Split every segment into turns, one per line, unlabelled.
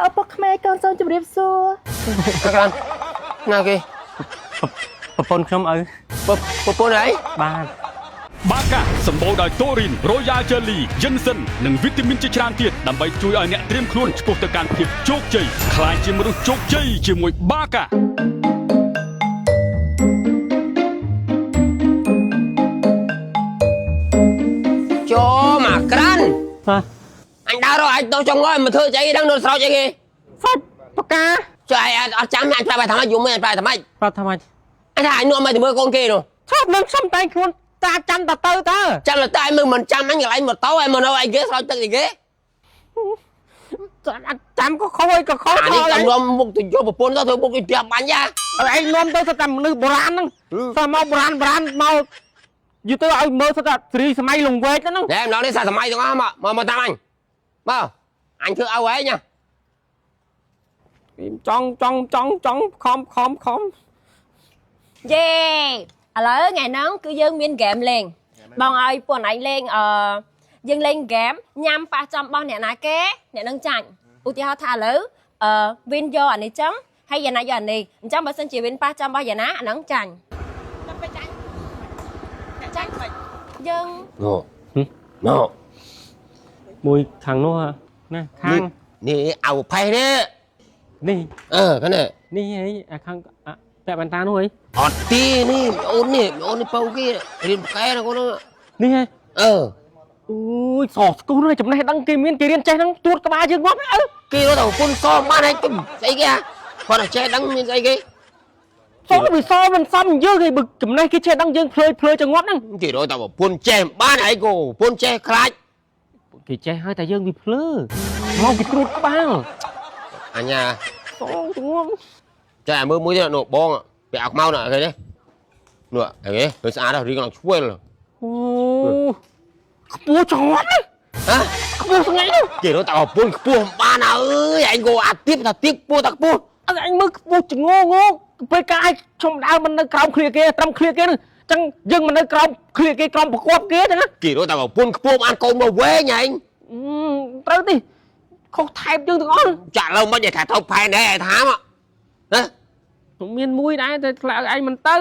លោកឪពុកខ្មែរកូនសូមជម្រាបសួរ
អាក្រានណាគេ
ប្រពន្ធខ្ញុំឪ
ប្រពន្ធអី
បាទ
បាកាសម្បូរដោយតូរីន Royal Jelly យិនសិននិងវីតាមីនជាច្រើនទៀតដើម្បីជួយឲ្យអ្នកត្រៀមខ្លួនឆ្ពោះទៅកាន់ភាពជោគជ័យក្លាយជាមនុស្សជោគជ័យជាមួយបាកា
ចូលមកក្រាន
បាទ
អញដើររកអញទៅចង់ងមកធ្វើស្អីដឹងនៅស្រោចអីគេ
ហ្វាច់បកា
ចុះឯងអត់ចាំអញប្រាប់ឲ្យថាម៉េចយំអញប្រាប់ថាម៉េច
ប្រាប់ថាម៉េច
អញថាអញនាំមកទៅមើលកូនគេនោះ
ឆាប់នឹងខ្ញុំតែងខ្លួនតាចាំតទៅតើ
ចាំតែមើលមិនចាំអញកន្លែងម៉ូតូឯងមកនៅអីគេស្រោចទឹកអីគេ
ចាំក៏ខូចក៏ខូច
អានេះចាំនាំមុខទៅយកប្រពន្ធទៅធ្វើមុខទៅផ្ទះបាញ់យ៉ា
ឯងនាំទៅសិតតែមនុស្សបុរាណហ្នឹងសោះមកបុរាណបុរាណមកយូរទៅឲ្យមើលសិតតែសេរីសម័យលង្វែកហ្នឹង
ណែម្ដងនេះសាសម័យទាំងអស់មកមកមកតាមអញមកអញធ្វើឲ្យឯងណា
ចង់ចង់ចង់ចង់ខំខំខំ
យេឥឡូវថ្ងៃហ្នឹងគឺយើងមានហ្គេមលេងបងឲ្យពួកឯងលេងអឺយើងលេងហ្គេមញ៉ាំប៉ះចំបោះអ្នកណាគេអ្នកនឹងចាញ់ឧទាហរណ៍ថាឥឡូវអឺវិនយកអានេះចឹងហើយយ៉ាណាយកអានេះអញ្ចឹងបើសិនជាវិនប៉ះចំបោះយ៉ាណាអាហ្នឹងចាញ់
ទៅចាញ់អ្នកចាញ់មិន
យើង
ណូណូ
មួយខាងនោះណាខាង
នេះអៅផេះនេះ
នេះ
អឺខាងនេះ
នេះហីអាខាងតែបន្តានោះហី
អត់ទីនេះអូននេះអូននេះពៅគេរៀនផ្កែណាកូន
នេះហី
អឺ
អូយសស្គូនោះចំណេះដឹងគេមានគេរៀនចេះហ្នឹងទួតក្បាលយើងងាប់អើ
គេរត់ទៅប្រពន្ធសបានហើយស្អីគេហ่ะគាត់តែចេះដឹងមានស្អីគេ
សវាសមិនសមយើងឯងបើចំណេះគេចេះដឹងយើងភ្លើយភ្លើយចងាប់ហ្នឹង
គេរត់ទៅប្រពន្ធចេះបានហើយគោប្រពន្ធចេះខ្លាច
គេចេះហើយតែយើងវាភ្លើមកគេត្រួតក្បាល
អញ្ញា
សចងាប់
ចេះមើលមួយទៀតនោះបងពាក់អោខ្មៅនោះគេនេះនោះគេឃើញស្អាតរីកឡើងឆ្វេល
អូខ្ពស់ចងាប់
ហ៎
ខ្ពស់ស្ងាត់
គេរត់ទៅប្រពន្ធខ្ពស់បានអើយអញគោអាទៀបថាទៀបខ្ពស់តែខ្ពស់
អញមើលខ្ពស់ចងងពេលកាយខ្ញុំដើរមិននៅក្រោមឃ្លៀគេត្រឹមឃ្លៀគេហ្នឹងចឹងយើងមិននៅក្រោមឃ្លៀគេក្រោមប្រកបគេចឹងណា
គេរត់ទៅប្រពន្ធខ្ពស់បានកូនមកវែងឯង
ត្រូវទេខុសថែបយើងទាំងអស់
ចាក់ឡូវមិនថាទៅផែនដែរឯថាមកណា
មានមួយដែរតែខ្លាចឯងមិនទៅ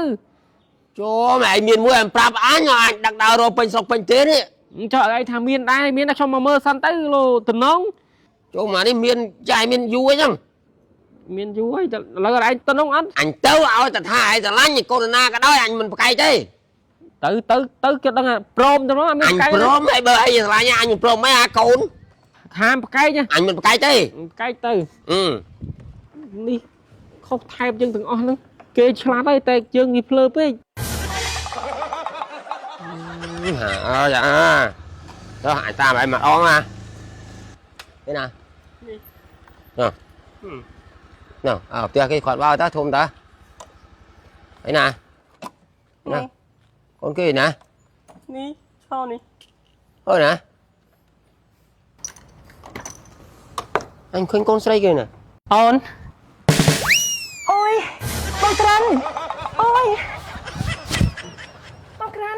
ចូលឯងមានមួយឯងប្រាប់អញអញដឹកដើររកពេញស្រុកពេញទេនេះ
ចុះឯងថាមានដែរមានតែខ្ញុំមកមើលសិនទៅលោតំណង
ចូលមកនេះមានចាយមានយូរអីចឹង
មានយូរហើយឥឡូវឯងតំណងអត់
អញទៅឲ្យតែថាឯងស្រឡាញ់កូនណាក៏ដោយអញមិនប្រកែកទេ
ទៅទៅទៅគេដឹងថាព្រមទៅអត់មាន
អញ
ប្រកែក
ព្រមហើយបើឯងស្រឡាញ់អញមិនព្រមអីអាកូន
ខាមប្រកែក
អញមិនប្រកែកទេ
ប្រកែកទៅ
អឺ
នេះខុសថែបយើងទាំងអស់ហ្នឹងគេឆ្លាតហើយតែយើងវាភ្លើពេក
ហាអើយ៉ាទៅអញតាមឯងមកអងណានេះណានេះណ៎អើផ្ទះគេគាត់បោតើធំតើអីណាណាកូនគេណា
នេះឆោនេះ
អើណាអញឃើញកូនស្រីគេណា
អូន
អូយបងក្រិនអូយបងក្រិន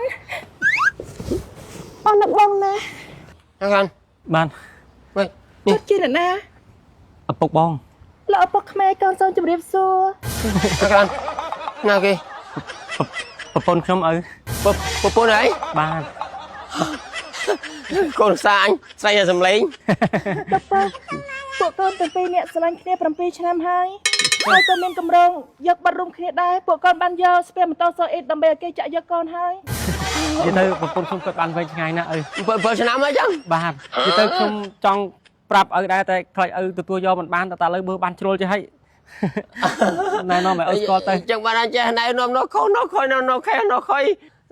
អូននឹកបងណា
អាខាន
បាន
វិញនេះ
គាត់ជាអ្នកណា
ឪពុកបង
លោកឪពុកខ្មែរកូនសូមជម្រាបសួរ
អាខានណាគេ
ប្រពន្ធខ្ញុំឪ
ប្រពន្ធអី
បាទ
កូនសាអញស្រីតែសំលេង
លោកពៅពួកកូនទាំងពីរនាក់ស្រឡាញ់គ្នា7ឆ្នាំហើយហើយក៏មានកម្រងយកបាត់រួមគ្នាដែរពួកកូនបានយកស្ពាម៉ូតូសូអ៊ីតដើម្បីឲ្យគេចាក់យកកូនហើយ
និយាយទៅប្រពន្ធខ្ញុំគាត់បានវែងឆ្ងាយណាស់ឪ
7ឆ្នាំហើយចឹង
បាទនិយាយទៅខ្ញុំចង់ប្រាប់ឪដែរតែខ្លាចឪទទួលយកមិនបានតែឥឡូវមើលបានជ្រុលចេះហើយណែនាំឲ្យឪស្គាល់ទៅ
ចឹងបានអញចេះណែនាំនៅខុសនៅខុយនៅនៅខែនៅខុយ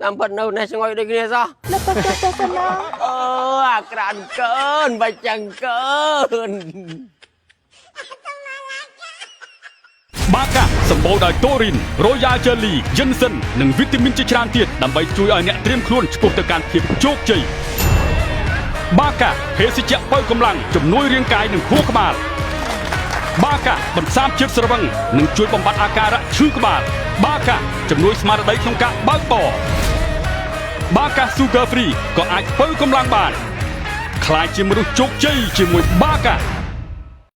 តាមពិតនៅនេះស្ងុយដូចគ្នាសោះ
លោកពៅគាត់ទៅសិនណា
អឺអាក្រានកើនបាច់ចឹងកើន
បាកាសម្បូរដោយតូរីន Royal Jelly យិនសិននិងវីតាមីនជាច្រើនទៀតដើម្បីជួយឲ្យអ្នកត្រៀមខ្លួនឆ្ពោះទៅកាន់ភាពជោគជ័យបាកាភេសជ្ជៈបើកម្លាំងជំនួយរាងកាយនិងខួរក្បាលបាកាបន្សាបជាតិស្រវឹងនិងជួយបំបត្តិអាការៈឈឺក្បាលបាកាជំនួយស្មារតីក្នុងការបើកបរបាកា Sugar Free ក៏អាចបើកម្លាំងបានក្លាយជាមនុស្សជោគជ័យជាមួយបាកា